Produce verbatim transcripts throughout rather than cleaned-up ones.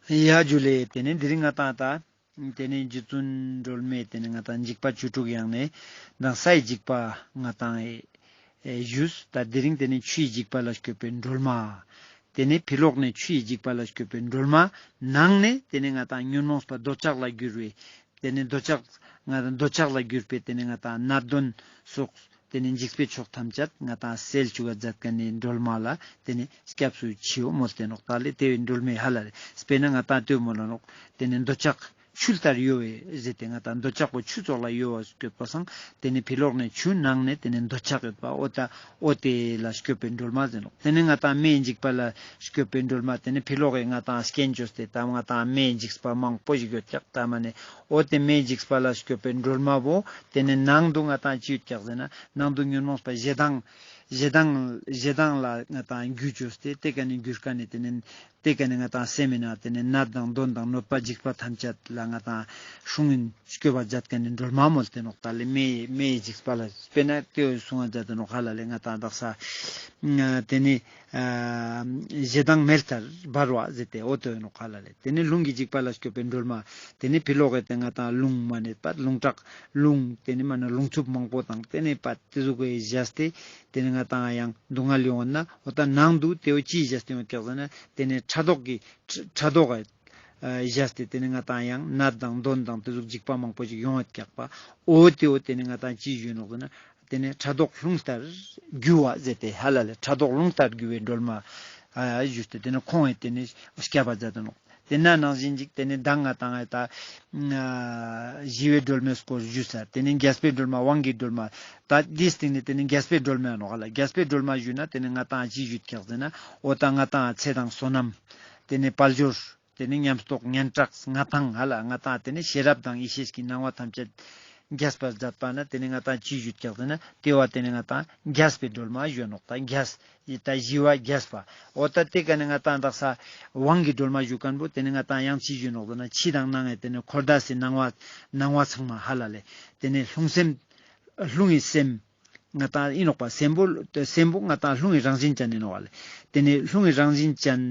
ཡ་ཇུ་ལེ། ཏེ་ནེ་དེ་རིང་ང་ཏང་ད་ཏེ་ནེ་རྗེ་བཙུན་སྒྲོལ་མའི་ཏེ་ནེ་ང་ཏང་འཇིགས་པ་བཅུ་དྲུག་ཡང་ནེ་དང་སའི་འཇིགས་པ་ང་ཏང་ཨེ་ཨེ་ཞུས། ད་དེ་རིང་ཏེ་ནེ་ཆུའི་འཇིགས་པ་ལ་སྐྱོབ་པའི་སྒྲོལ་མ། ཏེ་ནེ་ཕི་ལོག་ནེ་ཆུའི་འཇིགས་པ་ལ་སྐྱོབ་པའི་སྒྲོལ་མ། ནང་ནེ་ཏེ་ནེ་ང་ཏང་ཉོན་མོངས་པ་འདོད་ཆགས་ལ་གྱུར་བའི་ཏེ་ནེ་འདོད་ཆགས་ང་ཏང་འདོད་ཆགས་ལ་གྱུར་པའི་ཏེ་ནེ་ང་ཏང་ནད་གདོན་སོགས་ཏེ་ནེ་འཇིགས་པའི་ཕྱོགས་ཐམས་ཅད་ང་ཏང་སེལ་བཅུག་ག་མཛད་མཁན་ནི་སྒྲོལ་མ་ལ་ཏེ་ནེ་སྐྱབས་སུ་མཆིའོ་མོལ་ཏེ་ནོག། ད་ལེ་ཏེ་བོའི་སྒྲོལ་མའི་ཧ་ལ་ལེ། སྤེར་ན་ང་ཏང་ལྟོས་མོལ་ལ་ནོག། ཏེ་ནེ་འདོད་ཆགས་ཆུ་ལྟར་གཡོ་བའི་ཟེར་ཏེ་ང་ཏང་འདོད་ཆགས་པོ་ཆུ་ཙོགས་ལ་གཡོ་བ་སྐྱོད་པ་སང་ཏེ་ནེ་ཕི་ལོག་ནེ་ཆུ་ནང་ནེ་ཏེ་ནེ་འདོད་ཆགས་ཡོད་པ་འོ་ད་འོ་ཏེ་ལ་སྐྱོབ་པའི་སྒྲོལ་མ་ཟེར་ནོག། ཏེ་ནེ་ང་ཏང་མེའི་འཇིགས་པ་ལ་སྐྱོབ་པའི་སྒྲོལ་མ། ཏེ་ནེ་ཕི་ལོག་གི་ང་ཏང་རྐྱེན་བཅོས་ཏེ་ད་ང་ཏང་མེའི་འཇིགས་པ་མང་པོ་ཞིག་ཡོད་ཀྱག་ད་མ་ནེ། འོ་ཏེ་མེའི་འཇིགས་པ་ལ་སྐྱོབ་པའི་སྒྲོལ་མ་བོ་ཏེ་ནེ་ནང་དུ་ང་ཏང་ཅི་ཡོད་ཀྱག་ཟེར་ན་ནང་དུ་ཉོན་མོངས་པ་ཞེ་སྡང་ཞེ་སྡང་ཞེ་སྡང་ལ་ང་ཏང་རྒྱུ་བཅོས་ཏེ་ཏེ་ཀ་ནེ་གྱུར་ཀ་ནེ་ཏེ་ནེ་ཏེ་ཀ་ནེ་ང་ཏང་སེམས་མི་ན་ཏེ་ནེ་ནད་དང་གདོན་དང་གནོད་པ་འཇིགས་པ་ཐམས་ཅད་ལ་ང་ཏང་སྲུང་ཡིན་སྐྱོབ་པ་མཛད་མཁན་ནི་སྒྲོལ་མ་མོལ་ཏེ་ནོག། ད་ལེ་མེའི་མེའི་འཇིགས་པ་ལ་སྤེར་ན་ཏེ་བོ་གསུང་བ་མཛད་དེ་ནོག་ཧ་ལ་ལེ། ང་ཏང་དག་ས་ཏེ་ནེ་ཨ་ཞེ་སྡང་མེ་ལྟར་འབར་བ་ཟེར་ཏེ་འོ་ཏེ་ནོག་ཧ་ལ་ལེ། ཏེ་ནེ་རླུང་གི་འཇིགས་པ་ལ་སྐྱོབ་པའི་སྒྲོལ་མ། ཏེ་ནེ་ཕི་ལོག་གི་ཏེ་ང་ཏང་རླུང་མ་ནེ་པ་རླུང་ཁྲག་རླུང་ཏེ་ནེ་མ་ནེ་རླུང་འཚུབ་མང་པོ་དང་ཏེ་ནེ་པ་ཏེ་ཟུག་གི་བཞག་སྟེ་ཏེ་ནེ་ང་ཏང་ཡང་སྡུག་བསྔལ་ཡོང་ན་འོ་ད་ནང་དུ་ཏེ་བོ་ཅི་བཞག་སྟེ་ཡོང་ཀྱག་ཟེར་ན་ཏེ་ནེ་ཕྲག་དོག་གི་ཕྲག་དོག་གི་བཞག་སྟེ་ཏེ་ནེ་ང་ཏང་ཡང་ནད་དང་གདོན་དང་ཏེ་ཟུག་འཇིགས་པ་མང་པོ་ཞིག་ཡོང་བ་ཀྱག་པ། འོ་ཏེ་བོ་ཏེ་ནེ་ང་ཏང་ཅི་ཞུ་ནོག་ཟེར་ན་ཏེ་ནེ་ཕྲག་དོག་རླུང་ལྟར་རྒྱུ་བ་ཟེར་ཏེ་ཧ་ལ་ལེ། ཕྲག་དོག་རླུང་ལྟར་རྒྱུ་བའི་སྒྲོལ་མ་ཨ་ཞུས་ཏེ་ཏེ་ནེ་ཁོང་ངི་ཏེ་ནེ་སྐྱབས་པ་མཛད་དེ་ནོག། ཏེ་ན་ནང་བཞིན་ཅིག་ཏེ་ནེ་མདང་ང་ཏང་ཨ་ད་ཨ་ཞི་བའི་སྒྲོལ་མའི་སྐོར་ཞུས་ས། ཏེ་ནེ་རྒྱས་པའི་སྒྲོལ་མ་དབང་གི་སྒྲོལ་མ། ད་འདིའི་སྟེང་ནེ་ཏེ་ནེ་རྒྱས་པའི་སྒྲོལ་མ་ནོག་ཧ་ལ། རྒྱས་པའི་སྒྲོལ་མ་ཞུས་ན་ཏེ་ནེ་ང་ཏང་ཅི་ཞུ་ཀྱག་ཟེར་ན་འོ་ད་ང་ཏང་ཚེ་དང་བསོད་ནམས་ཏེ་ནེ་དཔལ་འབྱོར་ཏེ་ནེ་ཉམས་རྟོགས་སྙན་གྲགས་མངའ་ཐང་ཧ་ལ་ང་ཏང་ཏེ་ནེ་ཤེས་རབ་དང་ཡེ་ཤེས་ཀྱི་སྣང་བ་ཐམས་ཅད་རྒྱས་པར་མཛད་པ་ན་ཏེ་ནེ་ང་ཏང་ཅི་ཞུ་ཀྱག་ཟེར་ན་ཏེ་བོ་ཏེ་ནེ་ང་ཏང་རྒྱས་པའི་སྒྲོལ་མ་ཞུ་ནོག། ད་རྒྱས་ད་ཞི་བ་རྒྱས་པ། འོ་ད་ཏེ་ཀ་ནེ་ང་ཏང་དག་ས་དབང་གི་སྒྲོལ་མ་ཞུ་མཁན་པོ་ཏེ་ནེ་ང་ཏང་ཡང་ཅི་ཞུ་ནོག་ཟེར་ན་ཕྱི་དང་ནང་ངི་ཏེ་ནེ་འཁོར་འདས་སི་སྣང་བ་སྣང་བ་ཚང་མ་ཧ་ལ་ལེ། ཏེ་ནེ་རླུང་སེམས་རླུང་གི་སེམས་ང་ཏང་ཨིན་ནོག་པ། སེམས་པོ་སེམས་པོ་ང་ཏང་རླུང་གི་རང་བཞིན་ཅན་ཨིན་ནོག་ལེ། ཏེ་ནེ་རླུང་གི་རང་བཞིན་ཅན་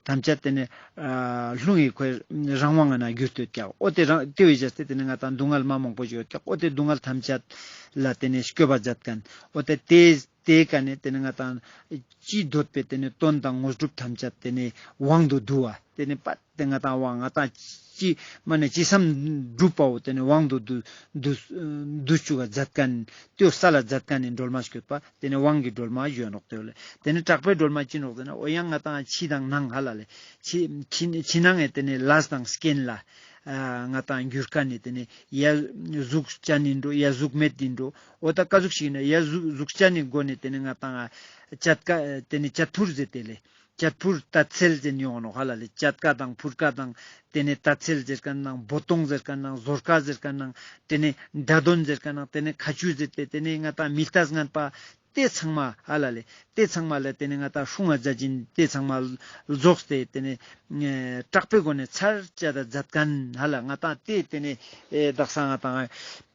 ཐམས་ཅད་ཏེ་ནེ་ཨ་རླུང་གི་ཁོའི་རང་དབང་ང་ན་གྱུར་ཏེ་ཡོད་ཀྱག། འོ་ཏེ་རང་ཏེ་བོའི་བཞག་སྟེ་ཏེ་ནེ་ང་ཏང་སྡུག་བསྔལ་མ་མང་པོ་ཞིག་ཡོད་ཀྱག། འོ་ཏེ་སྡུག་བསྔལ་ཐམས་ཅད་ལ་ཏེ་ནེ་སྐྱོབ་པ་མཛད་མཁན། འོ་ཏེ་ཏེ་ཏེ་ཀ་ནེ་ཏེ་ནེ་ང་ཏང་ཅི་འདོད་པའི་ཏེ་ནེ་དོན་དང་དངོས་གྲུབ་ཐམས་ཅད་ཏེ་ནེ་དབང་དུ་བསྡུ་བ། ཏེ་ནེ་པ་ཏེ་ང་ཏང་དབང་ང་ཏང་ཅི་མ་ནེ་ཅི་བསམ་འགྲུབ་པའོ་ཏེ་ནེ་དབང་དུ་བསྡུ་བསྡུ་བསྡུ་བཅུག་ག་མཛད་མཁན་ཏེ་བོ་ས་ལ་མཛད་མཁན་ནི་སྒྲོལ་མ་སྐྱོད་པ་ཏེ་ནེ་དབང་གི་སྒྲོལ་མ་ཞུ་ནོག། ཏེ་བོ་ལེ་ཏེ་ནེ་དྲག་པོའི་སྒྲོལ་མ་ཅི་ནོག་ཟེར་ན་འོ་ཡང་ང་ཏང་ཕྱི་དང་ནང་ཧ་ལ་ལེ་ཕྱི་ཕྱི་ཕྱི་ནང་ངི་ཏེ་ནེ་ལས་དང་རྐྱེན་ལ་ཨ་ང་ཏང་གྱུར་མཁན་ནི་ཏེ་ནེ་ཡ་གཟུགས་ཅན་ཨིན་འགྲོ་ཡ་གཟུགས་མེད་ཨིན་འགྲོ། འོ་ད་ཀ་ཟུག་ཞིག་ཨིན་ན་ཡ་གཟུགས་གཟུགས་ཅན་ནི་སྒོ་ནེ་ཏེ་ནེ་ང་ཏང་བཅད་ཀ་ཏེ་ནེ་བཅད་ཕུར་ཟེར་ཏེ་ལེ། བཅད་ཕུར་དད་སེལ་ཟེར་ཡོང་ནོག་ཧ་ལ་ལེ། བཅད་ཀ་དང་ཕུར་ཀ་དང་ཏེ་ནེ་དད་སེལ་ཟེར་མཁན་ནང་འབོད་གཏོང་ཟེར་མཁན་ནང་ཟོར་ཀ་ཟེར་མཁན་ནང་ཏེ་ནེ་མདའ་དོན་ཟེར་མཁན་ནང་ཏེ་ནེ་ཁ་ཆུ་ཟེར་ཏེ་ཏེ་ནེ་ང་ཏང་མི་ལྟས་ངན་པ་ཏེ་ཚང་མ་ཧ་ལ་ལེ། ཏེ་ཚང་མ་ལ་ཏེ་ནེ་ང་ཏང་སྲུང་ང་མཛད་ཅིང་ཏེ་ཚང་མ་རྫོགས་ཏེ་ཏེ་ནེ་ཨེ་དྲག་པོའི་སྒོ་ནེ་ཚར་བཅད་ད་མཛད་མཁན་ཧ་ལ་ང་ཏང་ཏེ་ཏེ་ནེ་ཨེ་དག་ས་ང་ཏང་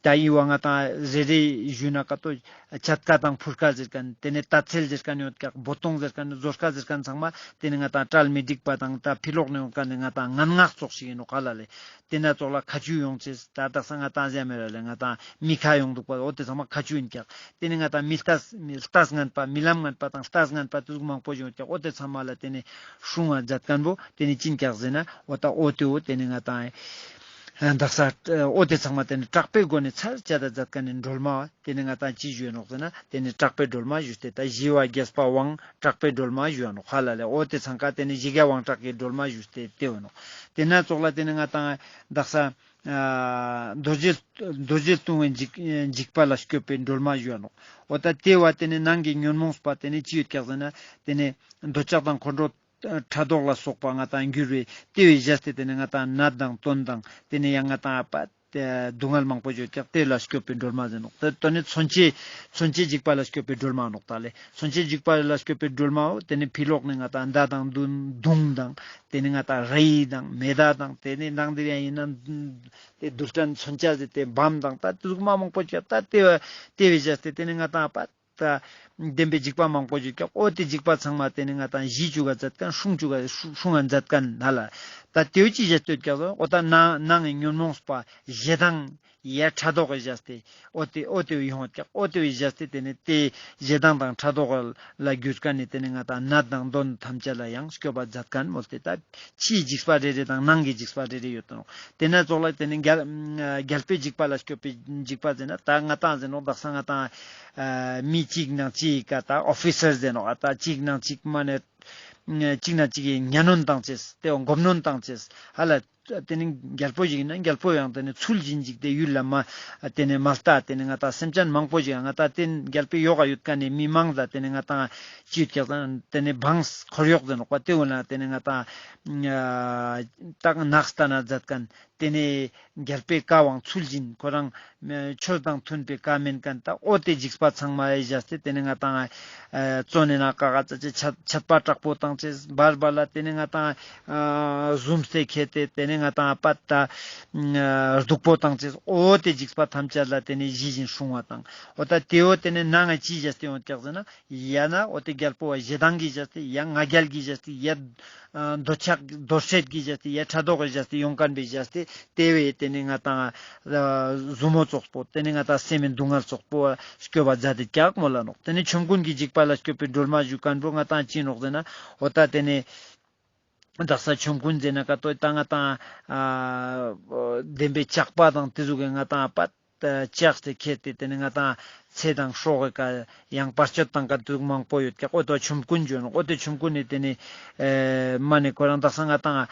ད་ཨི་བ་ང་ཏང་རེ་རེ་ཞུས་ན་ཀ་ཏོ་བཅད་ཀ་དང་ཕུར་ཀ་ཟེར་མཁན་ཏེ་ནེ་དད་སེལ་ཟེར་མཁན་ཡོད་ཀྱག། འབོད་གཏོང་ཟེར་མཁན་ཟོར་ཀ་ཟེར་མཁན་ཚང་མ་ཏེ་ནེ་ང་ཏང་གྲལ་མི་འགྲིག་པ་དང་ད་ཕི་ལོག་ནེ་ཡོང་མཁན་ནི་ང་ཏང་ངན་སྔགས་ཙོགས་ཤིག་ཨིན་ནོག་ཧ་ལ་ལེ། ཏེ་ན་ཙོགས་ལ་ཁ་ཆུ་ཡོང་ཅེས་ད་དག་ས་ང་ཏང་ཟེར་མེད་ར་ལེ་ང་ཏང་མི་ཁ་ཡོང་འདུག་པ་འོ་ཏེ་ཚང་མ་ཁ་ཆུ་ཨིན་ཀྱག། ཏེ་ནེ་ང་ཏང་མི་ལྟས་མི་ལྟས་ངན་པ་མི་ལམ་ངན་པ་དང་ལྟས་ངན་པ་ཏེ་ཟུག་མང་པོ་ཡོང་ཀྱག། འོ་ཏེ་ཚང་མ་ལ་ཏེ་ནེ་སྲུང་ང་མཛད་མཁན་པོ་ཏེ་ནེ་ཅི་ཨིན་ཀྱག་ཟེར་ན་འོ་ད་འོ་ཏེ་འོ་ཏེ་ནེ་ང་ཏང་དག་ས་འོ་ཏེ་ཚང་མ་ཏེ་ནེ་དྲག་པོའི་སྒོ་ནེ་ཚར་བཅད་ད་མཛད་མཁན་ནི་སྒྲོལ་མ་བ། ཏེ་ནེ་ང་ཏང་ཅི་ཞུ་ནོག་ཟེར་ན་ཏེ་ནེ་དྲག་པོའི་སྒྲོལ་མ་ཞུས་ཏེ་ད་ཞི་བ་རྒྱས་པ་དབང་དྲག་པོའི་སྒྲོལ་མ་ཞུ་ནོག་ཧ་ལ་ལེ། འོ་ཏེ་ཚང་ཀ་ཏེ་ནེ་ཞི་རྒྱས་དབང་དྲག་གི་སྒྲོལ་མ་ཞུས་ཏེ་ཏེ་འོ་ནོག། ཏེ་ན་ཙོགས་ལ་ཏེ་ནེ་ང་ཏང་དག་ས་ཨ་རྡོ་རྗེ་རྡོ་རྗེ་ལྟུང་བའི་འཇིགས་འཇིགས་པ་ལ་སྐྱོབ་པའི་སྒྲོལ་མ་ཞུ་ནོག། འོ་ད་ཏེ་བ་ཏེ་ནེ་ནང་གི་ཉོན་མོངས་པ་ཏེ་ནེ་ཅི་ཡོད་ཀྱག་ཟེར་ན་ཏེ་ནེ་འདོད་ཆགས་དང་འཁོར་འགྲོ་ཕྲག་དོག་ལ་སོགས་པ་ང་ཏང་གྱུར་བའི་ཏེ་བའི་བཞག་སྟེ་ཏེ་ནེ་ང་ཏང་ནད་དང་གདོན་དང་ཏེ་ནེ་ཡང་ང་ཏང་ཨ་པ་ཏེ་སྡུག་བསྔལ་མང་པོ་ཡོད་ཀྱག། ཏེ་ལ་སྐྱོབ་པའི་སྒྲོལ་མ་ཟེར་ནོག། ཏེ་ཏོ་ནི་མཚོན་ཆའི་མཚོན་ཆའི་འཇིགས་པ་ལ་སྐྱོབ་པའི་སྒྲོལ་མ་ནོག་ད་ལེ། མཚོན་ཆའི་འཇིགས་པ་ལ་སྐྱོབ་པའི་སྒྲོལ་མའོ། ཏེ་ནེ་ཕི་ལོག་ནེ་ང་ཏང་མདའ་དང་མདུང་མདུང་དང་ཏེ་ནེ་ང་ཏང་ར་ཡིག་དང་མེ་མདའ་དང་ཏེ་ནེ་ནང་དེ་ཡང་ཨིན་ན་ཏེ་རྡུལ་ཕྲན་མཚོན་ཆ་ཟེར་ཏེ་བམ་དང་ད་ཏེ་ཟུག་མ་མང་པོ་ཡོད་ཀྱག། ད་ཏེ་བ་ཏེ་བའི་བཞག་སྟེ་ཏེ་ནེ་ང་ཏང་ཨ་པ་ད་བདེན་པའི་འཇིགས་པ་མང་པོ་ཡོད་ཀྱག། འོ་ཏེ་འཇིགས་པ་ཚང་མ་ཏེ་ནེ་ང་ཏང་ཞི་བཅུག་ག་མཛད་མཁན་སྲུང་བཅུག་ག་སྲུང་ང་མཛད་མཁན་ཧ་ལ། ད་ཏེའུ་ཅི་བཞག་སྟེ་ཡོད་ཀྱག་ཟེར་ན་འོ་ད་ནང་ནང་གི་ཉོན་མོངས་པ་ཞེ་སྡང་ཡ་ཕྲག་དོག་གི་བཞག་སྟེ་འོ་ཏེ་འོ་ཏེ་ཡོང་ཡོད་ཀྱག་འོ་ཏེ་བཞག་སྟེ་ཏེ་ནེ་ཏེ་ཞེ་སྡང་དང་ཕྲག་དོག་ལ་གྱུར་ཁན་ནི་ཏེ་ནེ་ང་ཏང་ནད་དང་གདོན་ཐམས་ཅད་ལ་ཡང་སྐྱོབ་པ་མཛད་ཁན་མོལ་ཏེ་ད་ཕྱིའི་འཇིགས་པ་རེ་རེ་དང་ནང་གི་འཇིགས་པ་རེ་རེ་ཡོད་དོ། ཏེ་ནེ་ཙོགས་ལ་ཏེ་ནེ་རྒྱལ་རྒྱལ་པོའི་འཇིགས་པ་ལ་སྐྱོབ་པའི་འཇིགས་པ་ཟེར་ན་ད་ང་ཏང་ཟེར་ནོག་དག་ས་ང་ཏང་ཨ་མི་གཅིག་ནང་གཅིག་ག་ད་ཨོ་ཕི་སར་ཟེར་ནོག་ཨ་ད་གཅིག་ནང་གཅིག་མ་ནེ་གཅིག་ནང་གཅིག་གི་གཉའ་གནོན་བཏང་ཅེས་ཏེ་བོ་མགོ་གནོན་བཏང་ཅེས་ཧ་ལ། ཏེ་ནེ་རྒྱལ་པོ་ཞིག་ཡིན་ན་རྒྱལ་པོ་ཡང་ཏེ་ནེ་ཚུལ་བཞིན་ཞིག་ཏེ་ཡུལ་ལ་མ་ཏེ་ནེ་མ་ལྟ་ཏེ་ནེ་ང་ཏང་སེམས་ཅན་མང་པོ་ཞིག་ང་ཏང་ཏེ་རྒྱལ་པོའི་ཡོག་ག་ཡོད་ཁན་ནི་མི་མང་ལ་ཏེ་ནེ་ང་ཏང་ཅི་ཡོད་ཀྱག་ཟེར་ན་ཏེ་ནེ་འབངས་འཁོར་གཡོག་ཟེར་ནོག་པ་ཏེ་བོ་ལ་ཏེ་ནེ་ང་ཏང་ཨ་ཏག་ནགས་ལྟ་ན་མཛད་ཁན་ཏེ་ནེ་རྒྱལ་པོའི་བཀའ་དབང་ཚུལ་བཞིན་ཁོ་རང་ཆོས་དང་མཐུན་པའི་བཀའ་མེན་ཁན་ད་འོ་ཏེ་འཇིགས་པ་ཚང་མ་ཡི་བཞག་སྟེ་ཏེ་ནེ་ང་ཏང་ཨ་བཙོན་ནི་ནང་ཀ་ག་ཙ་ཅེ་ཆད་ཆད་པ་དྲག་པོ་བཏང་ཅེས་བར་བར་ལ་ཏེ་ནེ་ང་ཏང་ཨ་ཟུམ་སྟེ་ཁྱེར་ཏེ་ཏེ་ནེ་ང་ཏང་ཨ་པད་ད་ཨ་སྡུག་པོ་བཏང་ཅེས་འོ་ཏེ་འཇིགས་པ་ཐམས་ཅད་ལ་ཏེ་ནེ་ཞི་ཞིང་སྲུང་བ་དང་འོ་ད་ཏེ་འོ་ཏེ་ནེ་ནང་ང་ཅི་བཞག་སྟེ་ཡོང་ཀྱག་ཟེར་ན་ཡང་ན་འོ་ཏེ་རྒྱལ་པོ་བ་ཞེ་སྡང་གི་བཞག་སྟེ་ཡང་ང་རྒྱལ་གི་བཞག་སྟེ་ཡང་འདོད་ཆགས་འདོད་སྲེད་ཀྱི་བཞག་སྟེ་ཡང་ཕྲག་དོག་གི་བཞག་སྟེ་ཡོང་ཁན་པའི་བཞག་སྟེ་ཏེ་བས་ཏེ་ནེ་ང་ཏང་ཨ་ཟུ་མོ་ཙོགས་པོ་ཏེ་ནེ་ང་ཏང་སེམས་མི་སྡུག་བསྔལ་ཙོགས་པོ་སྐྱོབ་པ་མཛད་དེ་ཀྱག་མོལ་ལ་ནོག་ཏེ་ནེ་ཆོམ་རྐུན་གྱི་འཇིགས་པ་ལ་སྐྱོབ་པའི་སྒྲོལ་མ་ཞུ་ཁན་བོ་ང་ཏང་ཅི་ནོག་ཟེར་ན་འོ་ད་ཏེ་ནེ་དག་ས་ཆོམ་རྐུན་ཟེར་ན་ཀ་ཏོ་ད་ང་ཏང་ཨ་བདེན་པའི་ཇག་པ་དང་ཏེ་ཟུག་གི་ང་ཏང་པད་ལྕགས་ཏེ་ཁྱེར་ཏེ་ཏེ་ནེ་ང་ཏང་ཚེ་དང་སྲོག་གི་ཀ་ཡང་བར་ཆད་བཏང་ཀ་དུག་མང་པོ་ཡོད་ཀྱག་འོ་ཏོ་ཆོམ་རྐུན་ཞུ་ནོག་འོ་ཏེ་ཆོམ་རྐུན་ནི་ཏེ་ནེ་ཨེ་མ་ནེ་ཁོ་རང་དག་ས་ང་ཏང་ཨ་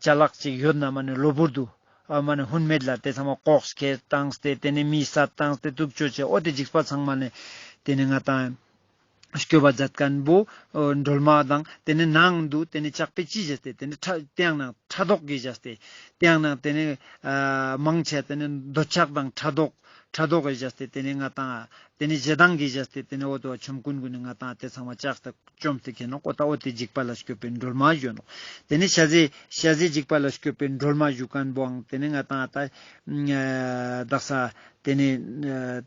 ཅ་ལག་ཅིག་ཡོད་ན་མ་ནེ་གློ་བུར་དུ་ཨ་མ་ནེ་ཧུན་མེད་ལ་ཏེ་ཚང་མ་ལྐོག་ཁྱེར་བཏང་སྟེ་ཏེ་ནེ་མི་བསད་བཏང་སྟེ་དུག་ཅོ་ཅེས་འོ་ཏེ་འཇིགས་པ་ཚང་མ་ནེ་ཏེ་ནེ་ང་ཏང་སྐྱོབ་པ་མཛད་ཁན་བོ་ཨོ་སྒྲོལ་མ་དང་ཏེ་ནེ་ནང་དུ་ཏེ་ནེ་ཇག་པོའི་ཅི་བཞག་སྟེ་ཏེ་ནེ་ཕྲག་ཏེའང་ནང་ཕྲག་དོག་གི་བཞག་སྟེ་ཏེའང་ནང་ཏེ་ནེ་ཨ་མང་ཆེ་ཏེ་ནེ་འདོད་ཆགས་དང་ཕྲག་དོག་ཕྲག་དོག་གི་བཞག་སྟེ་ཏེ་ནེ་ང་ཏང་ཏེ་ནེ་ཞེ་སྡང་གི་བཞག་སྟེ་ཏེ་ནེ་འོ་ཏོ་ཆོམ་རྐུན་གུན་ནི་ང་ཏང་ཏེ་ཚང་མ་ལྕགས་ཏེ་བཅོམ་སྟེ་ཁྱེར་ནོག་འོ་ད་འོ་ཏེ་འཇིགས་པ་ལ་སྐྱོབ་པའི་སྒྲོལ་མ་ཞུ་ནོག་ཏེ་ནེ་ཤ་ཟའི་ཤ་ཟའི་འཇིགས་པ་ལ་སྐྱོབ་པའི་སྒྲོལ་མ་ཞུ་ཁན་བོའང་ཏེ་ནེ་ང་ཏང་ད་ཨ་དག་ས་ཏེ་ནེ་ཨ་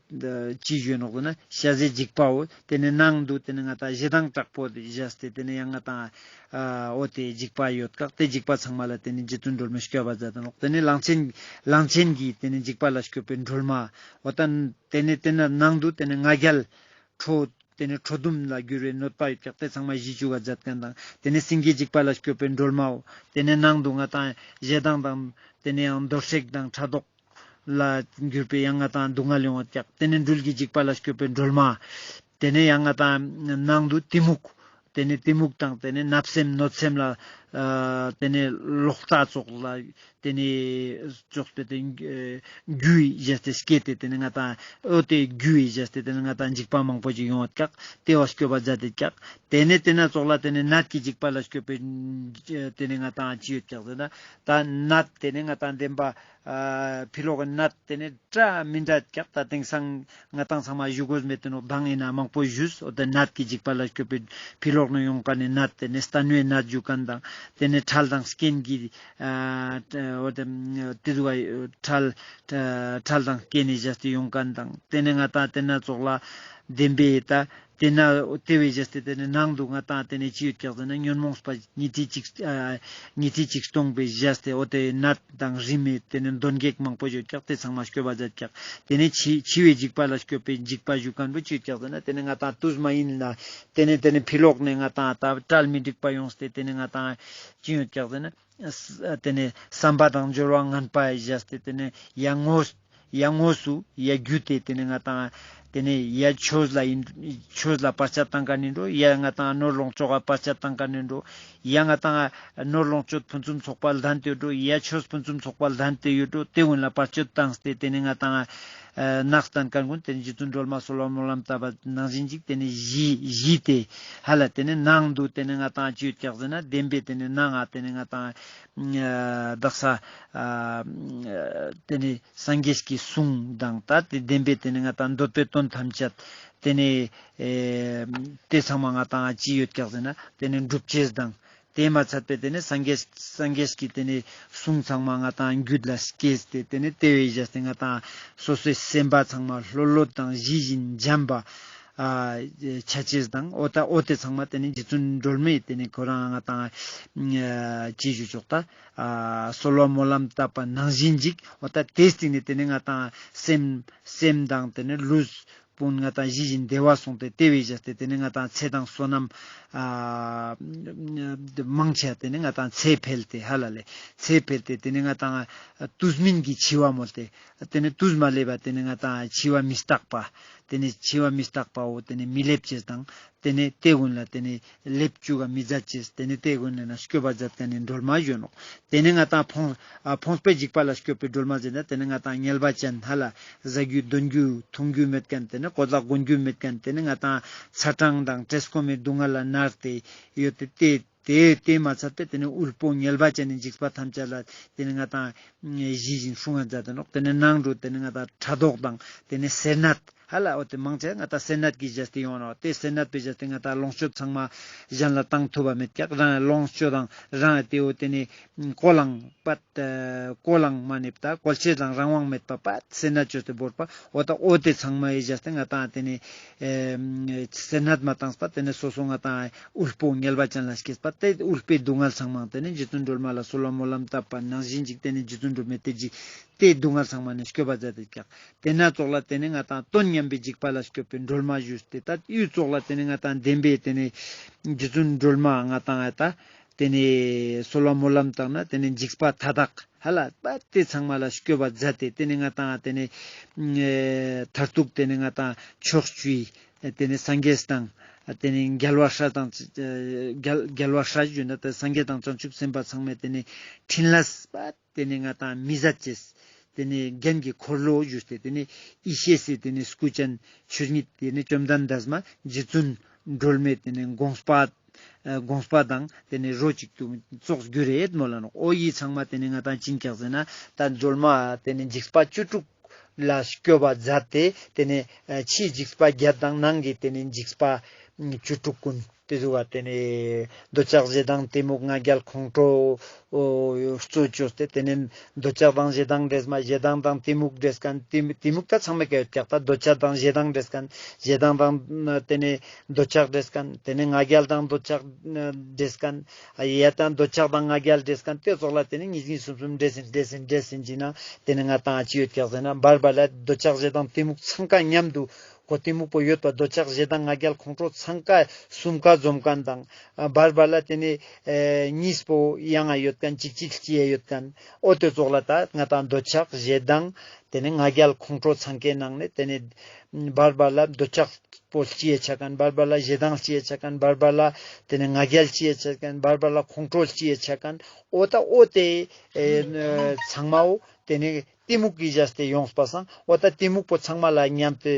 ཅི་ཞུ་ནོག་ཟེར་ན་ཤ་ཟའི་འཇིགས་པའོ། ཏེ་ནེ་ནང་དུ་ཏེ་ནེ་ང་ཏང་ཞེ་སྡང་དྲག་པོ་བཞག་སྟེ་ཏེ་ནེ་ཡང་ང་ཏང་ཨ་འོ་ཏེ་འཇིགས་པ་ཡོད་ཀྱག་ཏེ་འཇིགས་པ་ཚང་མ་ལ་ཏེ་ནེ་རྗེ་བཙུན་སྒྲོལ་མའི་སྐྱོབ་པ་མཛད་དེ་ནོག་ཏེ་ནེ་གླང་ཆེན་གླང་ཆེན་གྱི་ཏེ་ནེ་འཇིགས་པ་ལ་སྐྱོབ་པའི་སྒྲོལ་མ་འོ་ད་ཏེ་ནེ་ཏེ་ནེ་ནང་དུ་ཏེ་ནེ་ང་རྒྱལ་ཁྲོ་ཏེ་ནེ་ཁྲོ་གདུང་ལ་གྱུར་བའི་གནོད་པ་ཡོད་ཀྱག་ཏེ་ཚང་མ་ཞི་བཅུག་ག་མཛད་ཁན་དང་ཏེ་ནེ་སེང་གེའི་འཇིགས་པ་ལ་སྐྱོབ་པའི་སྒྲོལ་མའོ། ཏེ་ནེ་ནང་དུ་ང་ཏང་ཞེ་སྡང་དང་ཏེ་ནེ་ཡང་འདོད་སྲེད་དང་ཕྲག་དོག་ལ་གྱུར་པའི་ཡང་ང་ཏང་སྡུག་བསྔལ་ཡོང་བ་ཀྱག་ཏེ་ནེ་སྦྲུལ་གྱི་འཇིགས་པ་ལ་སྐྱོབ་པའི་སྒྲོལ་མ། ཏེ་ནེ་ཡང་ང་ཏང་ནང་དུ་གཏི་མུག་ཏེ་ནེ་གཏི་མུག་དང་ཏེ་ནེ་བརྣབ་སེམས་གནོད་སེམས་ལ་ཨ་ཏེ་ནེ་ལོག་ལྟ་ཙོགས་ལ་ཏེ་ནེ་ཙོགས་ཏེ་ཏེ་ཨ་རྒྱུ་ཡི་བཞག་སྟེ་སྐྱེས་ཏེ་ཏེ་ནེ་ང་ཏང་འོ་ཏེ་རྒྱུ་ཡི་བཞག་སྟེ་ཏེ་ནེ་ང་ཏང་འཇིགས་པ་མང་པོ་ཞིག་ཡོང་བ་ཀྱག་ཏེ་བ་སྐྱོབ་པ་མཛད་དེ་ཀྱག་ཏེ་ནེ་ཏེ་ནེ་ཙོགས་ལ་ཏེ་ནེ་ནད་ཀྱི་འཇིགས་པ་ལ་སྐྱོབ་པའི་ཏེ་ནེ་ང་ཏང་ཅི་ཡོད་ཀྱག་ཟེར་ན་ད་ནད་ཏེ་ནེ་ང་ཏང་བདེན་པ་ཨ་ཕི་ལོག་གི་ནད་ཏེ་ནེ་འདྲ་མི་འདྲ་ཀྱག་ད་དེང་སང་ང་ཏང་ཚང་མ་ཞུ་དགོས་མེད་དེ་ནོག་མདང་ཡིན་ན་མང་པོ་ཞུས། འོ་ཏེ་ནད་ཀྱི་འཇིགས་པ་ལ་སྐྱོབ་པའི་ཕི་ལོག་ནེ་ཡོང་ཁན་ནི་ནད་ཏེ་ནེ་སྟན་བའི་ནད་ཞུ་ཁན་དང་ཏེ་ནེ་ཁྲལ་དང་རྐྱེན་གྱི་ཨ་འོ་ཏེ་ཏེ་ཟུག་ག་ཁྲལ་ཁྲལ་དང་རྐྱེན་ནི་བཞག་སྟེ་ཡོང་ཁན་དང་ཏེ་ནེ་ང་ཏང་ཏེ་ནེ་ཙོགས་ལ་བདེན་པའི་ད་ཏེ་ནེ་ཏེ་བས་བཞག་སྟེ་ཏེ་ནེ་ནང་དུ་ང་ཏང་ཏེ་ནེ་ཅི་ཡོད་ཀྱག་ཟེར་ན་ཉོན་མོངས་པ་ཉི་ཁྲི་གཅིག་ཨ་ཉི་ཁྲི་གཅིག་སྟོང་བས་བཞག་སྟེ་འོ་ཏེ་ནད་དང་རིམས་ཏེ་ནེ་གདོན་བགེགས་མང་པོ་ཡོད་ཀྱག་ཏེ་ཚང་མ་སྐྱོབ་པ་མཛད་ཀྱག་ཏེ་ནེ་འཆི་འཆི་བའི་འཇིགས་པ་ལ་སྐྱོབ་པའི་འཇིགས་པ་ཞུ་ཁན་བོ་ཅི་ཡོད་ཀྱག་ཟེར་ན་ཏེ་ནེ་ང་ཏང་དུས་མ་ཡིན་ལ་ཏེ་ནེ་ཏེ་ནེ་ཕི་ལོག་ནེ་ང་ཏང་ད་གྲལ་མི་འགྲིག་པ་ཡོངས་ཏེ་ཏེ་ནེ་ང་ཏང་ཅི་ཡོད་ཀྱག་ཟེར་ན་ཏེ་ནེ་བསམ་པ་དང་སྦྱོར་བ་ངན་པ་བཞག་སྟེ་ཏེ་ནེ་ཡང་དངོས་ཡང་དངོས་སུ་ཡ་རྒྱུ་ཏེ་ཏེ་ནེ་ང་ཏང་ཏེ་ནེ་ཡ་ཆོས་ལ་ཡིན་ཆོས་ལ་བར་ཆད་བཏང་ཁན་ཡིན་འགྲོ། ཡ་ང་ཏང་ནོར་ལོངས་སྤྱོད་ལ་བར་ཆད་བཏང་ཁན་ཡིན་འགྲོ། ཡ་ང་ཏང་ནོར་ལོངས་སྤྱོད་ཕུན་སུམ་ཚོགས་པ་ལྡན་ཏེ་ཡོད་འགྲོ། ཡ་ཆོས་ཕུན་སུམ་ཚོགས་པ་ལྡན་ཏེ་ཡོད་འགྲོ། ཏེ་གུན་ལ་བར་ཆད་བཏང་སྟེ་ཏེ་ནེ་ང་ཏང་ནགས་བསྟན་ཁན་གུན་ཏེ་ནེ་རྗེ་བཙུན་སྒྲོལ་མ་གསོལ་བ་སྨོན་ལམ་བཏབ་པ་ནང་བཞིན་ཅིག་ཏེ་ནེ་ཞི་ཞི་སྟེ་ཧ་ལ་ཏེ་ནེ་ནང་དུ་ཏེ་ནེ་ང་ཏང་ཅི་ཡོད་ཀྱག་ཟེར་ན་བདེན་པའི་ཏེ་ནེ་ནང་ང་ཏེ་ནེ་ང་ཏང་དག་ས་ཨ་ཏེ་ནེ་སངས་རྒྱས་ཀྱི་གསུང་དང་ད་ཏེ་བདེན་པའི་ཏེ་ནེ་ང་ཏང་འདོད་པའི་དོན་ཐམས་ཅད་ཏེ་ནེ་ཨེ་ཏེ་ཚང་མ་ང་ཏང་ཅི་ཡོད་ཀྱག་ཟེར་ན་ཏེ་ནེ་འགྲུབ་ཅེས་དང་ཏེ་མ་ཚད་པའི་ཏེ་ནེ་སངས་རྒྱས་སངས་རྒྱས་ཀྱི་ཏེ་ནེ་གསུང་ཚང་མ་ང་ཏང་རྒྱུད་ལ་སྐྱེས་ཏེ་ཏེ་ནེ་ཏེ་བས་བཞག་སྟེ་ང་ཏང་སོ་སོའི་སེམས་པ་ཚང་མ་ལྷོད་ལྷོད་དང་ཞི་ཞིང་འཇམ་པ། ཨ་ཆ་ཅེས་དང་འོ་ད་འོ་དེ་ཚང་མ་དེ་ནི་རྗེ་བཙུན་སྒྲོལ་མའི་དེ་ནི་ཁོ་རང་ང་ཏང་ཨ་ཅི་ཞུ་ཆོག་ད་ཨ་གསོལ་བ་སྨོན་ལམ་བཏབ་པ་ནང་བཞིན་ཅིག་འོ་ད་དེ་སྟིང་ནི་དེ་ནི་ང་ཏང་སེམས་སེམས་དང་དེ་ནི་ལུས་སྤུན་ང་ཏང་ཞི་ཞིང་བདེ་བ་སོང་སྟེ་དེ་བས་བཞག་སྟེ་དེ་ནི་ང་ཏང་ཚེ་དང་བསོད་ནམས་ཨ་མང་ཆེ་དེ་ནི་ང་ཏང་ཚེ་འཕེལ་ཏེ་ཧ་ལ་ལེ་ཚེ་འཕེལ་ཏེ་དེ་ནི་ང་ཏང་དུས་མིན་གྱི་འཆི་བ་མོལ་ཏེ། དེ་ནི་དུས་མ་སླེབས་པ་དེ་ནི་ང་ཏང་འཆི་བ་མི་རྟག་པ། དེ་ནི་འཆི་བ་མི་རྟག་པའོ་དེ་ནི་མི་སླེབས་ཅེས་དང་། དེ་ནི་དེ་ཀུན་ལ་དེ་ནི་སླེབས་བཅུག་ག་མི་མཛད་ཅེས། དེ་ནི་དེ་ཀུན་ལ་ན་སྐྱོབ་པ་མཛད་མཁན་ནི་སྒྲོལ་མ་ཞུ་ནོག་དེ་ནི་ང་ཏང་ཕོངས་ཨ་ཕོངས་པའི་འཇིགས་པ་ལ་སྐྱོབ་པའི་སྒྲོལ་མ་ཟེར་ན་དེ་ནི་ང་ཏང་ངལ་བ་ཅན་ཧ་ལ་ཟ་རྒྱུ་འདོན་རྒྱུ་འཐུང་རྒྱུ་མེད་མཁན། དེ་ནི་གོ་ལ་གོན་རྒྱུ་མེད་མཁན། དེ་ནི་ང་ཏང་ཚ་གྲང་དང་བཀྲེས་སྐོམ་མི་སྡུག་བསྔལ་ལ་མནར་ཏེ་ཡོད་དེ་དེ། དེ་དེ་མ་ཚད་པའི་དེ་ནི་དབུལ་པོ་ངལ་བ་ཅན་ནི་འཇིགས་པ་ཐམས་ཅད་ལ་དེ་ནི་ང་ཏང་ཞི་ཞིང་སྲུང་ང་མཛད་དེ་ནོག་དེ་ནི་ནང་དུ་དེ་ནི་ང་ཏང་ཕྲག་དོག་དང་དེ་ནི་སེར་སྣ་ཧ་ལ་འོ་དེ་མང་ཆེ་ང་ཏང་སེར་སྣ་གི་བཞག་སྟེ་ཡོང་ནོག་དེ་སེར་སྣ་པའི་བཞག་སྟེ་ང་ཏང་ལོངས་སྤྱོད་ཚང་མ་གཞན་ལ་བཏང་ཐུབ་པ་མེད་ཀྱག་རང་ལོངས་སྤྱོད་དང་རང་དེ་འོ་དེ་ནི་ཀོ་ལང་པད་ཀོ་ལང་མ་ནེབ་ད་ཀོལ་ཆེ་དང་རང་དབང་མེད་པ་པད་སེར་སྣ་བཅོས་ཏེ་བོར་པ་འོ་ད་འོ་དེ་ཚང་མ་ཡི་བཞག་སྟེ་ང་ཏང་དེ་ནི་ཨེ་སེར་སྣ་མ་བཏང་པ་དེ་ནི་སོ་སོ་ང་ཏང་དབུལ་པོ་ངལ་བ་ཅན་ལ་སྐྱེས་པ་དེ་དབུལ་པོའི་སྡུག་བསྔལ་ཚང་མ་དེ་ནི་རྗེ་བཙུན་སྒྲོལ་མ་ལ་གསོལ་བ་སྨོན་ལམ་བཏབ་པ་ནང་བཞིན་ཅིག་དེ་ནི་རྗེ་བཙུན་སྒྲོལ་མའི་དེ་ཅིག་དེ་སྡུག་བསྔལ་ཚང་མ་ནི་སྐྱོབ་པ་མཛད་དེ་ཀྱག་དེ་ན་ཙོགས་ལ་དེ་ནི་ང་ཏང་དོན་མཉམ་པའི་འཇིགས་པ་ལ་སྐྱོབ་པའི་སྒྲོལ་མ་ཞུས་ཏེ་ད་ཡུལ་ཙོགས་ལ་དེ་ནི་ང་ཏང་བདེན་པའི་དེ་ནི་རྗེ་བཙུན་སྒྲོལ་མ་ང་ཏང་ཨ་ད་དེ་ནི་གསོལ་བ་སྨོན་ལམ་བཏབ་ན་དེ་ནི་འཇིགས་པ་མཐའ་དག་ཧ་ལ་པ་དེ་ཚང་མ་ལ་སྐྱོབ་པ་མཛད་དེ་དེ་ནི་ང་ཏང་དེ་ནི་ཨེ་མཐར་ཐུག་དེ་ནི་ང་ཏང་ཕྱོགས་བཅུའི་དེ་ནི་སངས་རྒྱས་དང་དེ་ནི་རྒྱལ་བ་སྲས་དང་ཨེ་རྒྱལ་རྒྱལ་བ་སྲས་ཞུ་ན་ད་སངས་རྒྱས་དང་བྱང་ཆུབ་སེམས་དཔའ་ཚང་མས་དེ་ནི་ཕྲིན་ལས་པ་དེ་ནི་ང་ཏང་མི་ཟད་ཅེས། དེ་ནི་རྒྱན་གྱི་འཁོར་ལོ་ཞུས་ཏེ་དེ་ནི་ཡེ་ཤེས་སི་དེ་ནི་སྐུ་ཅན་ཆོས་ཉིད་དེ་ནི་བཅོམ་ལྡན་འདས་མ་རྗེ་བཙུན་སྒྲོལ་མའི་དེ་ནི་དགོངས་པ་ཨ་དགོངས་པ་དང་དེ་ནི་རོ་གཅིག་ཏུ་ཙོགས་གྱུར་རེད་མོལ་ལ་ནོག་འོ་ཡི་ཚང་མ་དེ་ནི་ང་ཏང་ཅི་ཡིན་ཀྱག་ཟེར་ན་ད་སྒྲོལ་མ་དེ་ནི་འཇིགས་པ་བཅུ་དྲུག་ལ་སྐྱོབ་པ་མཛད་དེ་དེ་ནི་ཨ་ཕྱིའི་འཇིགས་པ་བརྒྱད་དང་ནང་གི་དེ་ནི་འཇིགས་པ་བཅུ་དྲུག་ཀུན། དེ་ཟུག་ག་དེ་ནི་འདོད་ཆགས་ཞེ་སྡང་གཏི་མུག་ང་རྒྱལ་ཁོང་ཁྲོ་འོ་གཙོ་བཅོས་ཏེ་དེ་ནི་འདོད་ཆགས་དང་ཞེ་སྡང་འདྲེས་མ་ཞེ་སྡང་དང་གཏི་མུག་འདྲེས་མཁན་གཏི་གཏི་མུག་ད་ཚང་མ་ག་ཡོད་ཀྱག་ད་འདོད་ཆགས་དང་ཞེ་སྡང་འདྲེས་མཁན་ཞེ་སྡང་དང་དེ་ནི་འདོད་ཆགས་འདྲེས་མཁན་དེ་ནི་ང་རྒྱལ་དང་འདོད་ཆགས་འདྲེས་མཁན་ཡ་དང་འདོད་ཆགས་དང་ང་རྒྱལ་འདྲེས་མཁན་དེ་ཙོགས་ལ་དེ་ནི་གཉིས་གཉིས་གསུམ་གསུམ་འདྲེས་ཟིན་འདྲེས་ཟིན་འདྲེས་ཟིན་གྱི་ན་དེ་ནི་ང་ཏང་ཅི་ཡོད་ཀྱག་ཟེར་ན་བར་བར་ལ་འདོད་ཆགས་ཞེ་སྡང་གཏི་མུག་ཚང་ཀ་མཉམ་དུ། ཁོ་གཏི་མུག་པོ་ཡོད་པ་འདོད་ཆགས་ཞེ་སྡང་ང་རྒྱལ་ཁོང་ཁྲོ་ཚང་ཀ་གསུམ་ཀ་འཛོམས་མཁན་དང་། ཨ་བར་བར་ལ་དེ་ནི་ཨེ་གཉིས་པོ་ཡང་ང་ཡོད་མཁན་གཅིག་གཅིག་སྐྱེ་ཡོད་མཁན། འོ་དེ་ཙོགས་ལ་ད་ང་ཏང་འདོད་ཆགས་ཞེ་སྡང་དེ་ནི་ང་རྒྱལ་ཁོང་ཁྲོ་ཚང་ཀའི་ནང་ནས་དེ་ནི་བར་བར་ལ་འདོད་ཆགས་པོ་སྐྱེ་ཆ་མཁན། བར་བར་ལ་ཞེ་སྡང་སྐྱེ་ཆ་མཁན། བར་བར་ལ་དེ་ནི་ང་རྒྱལ་སྐྱེ་ཆ་མཁན། བར་བར་ལ་ཁོང་ཁྲོ་སྐྱེ་ཆ་མཁན། འོ་ད་འོ་དེ་ཨེ་ཚང་མའོ། དེ་ནི་གཏི་མུག་གི་བཞག་སྟེ་ཡོངས་པ་སང་འོ་ད་གཏི་མུག་པོ་ཚང་མ་ལ་མཉམ་སྟེ་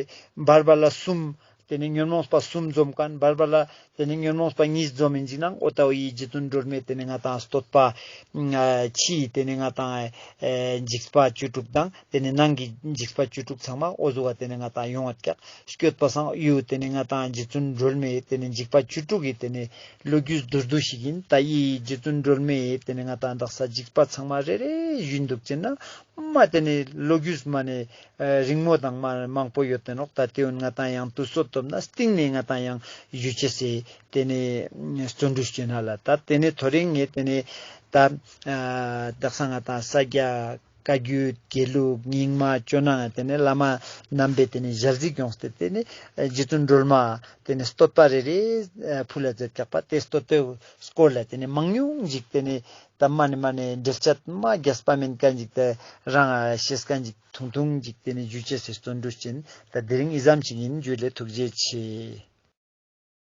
བར་བར་ལ་གསུམ། དེ་ནི་ཉོན་མོངས་པ་གསུམ་འཛོམས་མཁན། བར་བར་ལ་དེ་ནི་ཉོན་མོངས་པ་གཉིས་འཛོམས་ཡིན་ཅིག་ནང་འོ་ད་འོ་ཡི་རྗེ་བཙུན་སྒྲོལ་མའི་དེ་ནི་ང་ཏང་བསྟོད་པ་ཕྱིའི་དེ་ནི་ང་ཏང་འཇིགས་པ་བཅུ་དྲུག་དང་དེ་ནི་ནང་གི་འཇིགས་པ་བཅུ་དྲུག་ཚང་མ་འོ་ཟུག་ག་དེ་ནི་ང་ཏང་ཡོང་བ་ཀྱག་སྐྱོད་པ་སང་ཡུ་དེ་ནི་ང་ཏང་རྗེ་བཙུན་སྒྲོལ་མའི་དེ་ནི་འཇིགས་པ་བཅུ་དྲུག་གི་དེ་ནི་ལོ་རྒྱུས་མདོར་བསྡུས་ཤིག་ཡིན། ད་ཡི་རྗེ་བཙུན་སྒྲོལ་མའི་དེ་ནི་ང་ཏང་དག་ས་འཇིགས་པ་ཚང་མ་རེ་རེ་ཞུས་འདུག་ཅེ་ན། མ་དེ་ནི་ལོ་རྒྱུས་མ་ནི་རིང་མོ་དང་མ་མང་པོ་ཡོད་དེ་ནོག་ད་དེ་འུན་ང་ཏང་ཡང་དུས་ཚོད་ཐོབ་ན་སྟིང་ནས་ང་ཏང་ཡང་ཞུ་ཅེས་སི་དེ་ནི་བརྩོན་འགྲུས་ཅོ་ན་ལ། ད་དེ་ནི་ཐོ་རེ་ངས་དེ་ནི་ད་དག་ས་ང་ཏང་ས་སྐྱ་བཀའ་བརྒྱུད་དགེ་ལུགས་རྙིང་མ་ཅོ་ན་དེ་ནི་བླ་མ་རྣམ་པའི་དེ་ནི་ཞལ་གཟིགས་ཡོངས་ཏེ་དེ་ནི་རྗེ་བཙུན་སྒྲོལ་མ་དེ་ནི་བསྟོད་པ་རེ་རེ་ཕུལ་ལ་མཛད་ཀྱག་པ་དེ་བསྟོད་པའི་སྐོར་ལ་དེ་ནི་མང་ཉུང་ཞིག་དེ་ནི། ད་མ་ནི་མ་ནི་འགྲེལ་བཤད་མ་རྒྱས་པ་མེན་མཁན་ཅིག་དེ་རང་ཤེས་མཁན་ཅིག་ཐུང་ཐུང་ཅིག་དེ་ནི་ཞུ་ཅེས་སི་བརྩོན་འགྲུས་ཅོ་ཡིན། ད་དེ་རིང་འི་ཙམ་ཅིག་ཡིན། ཇུ་ལེ། ཐུགས་རྗེ་ཆེ།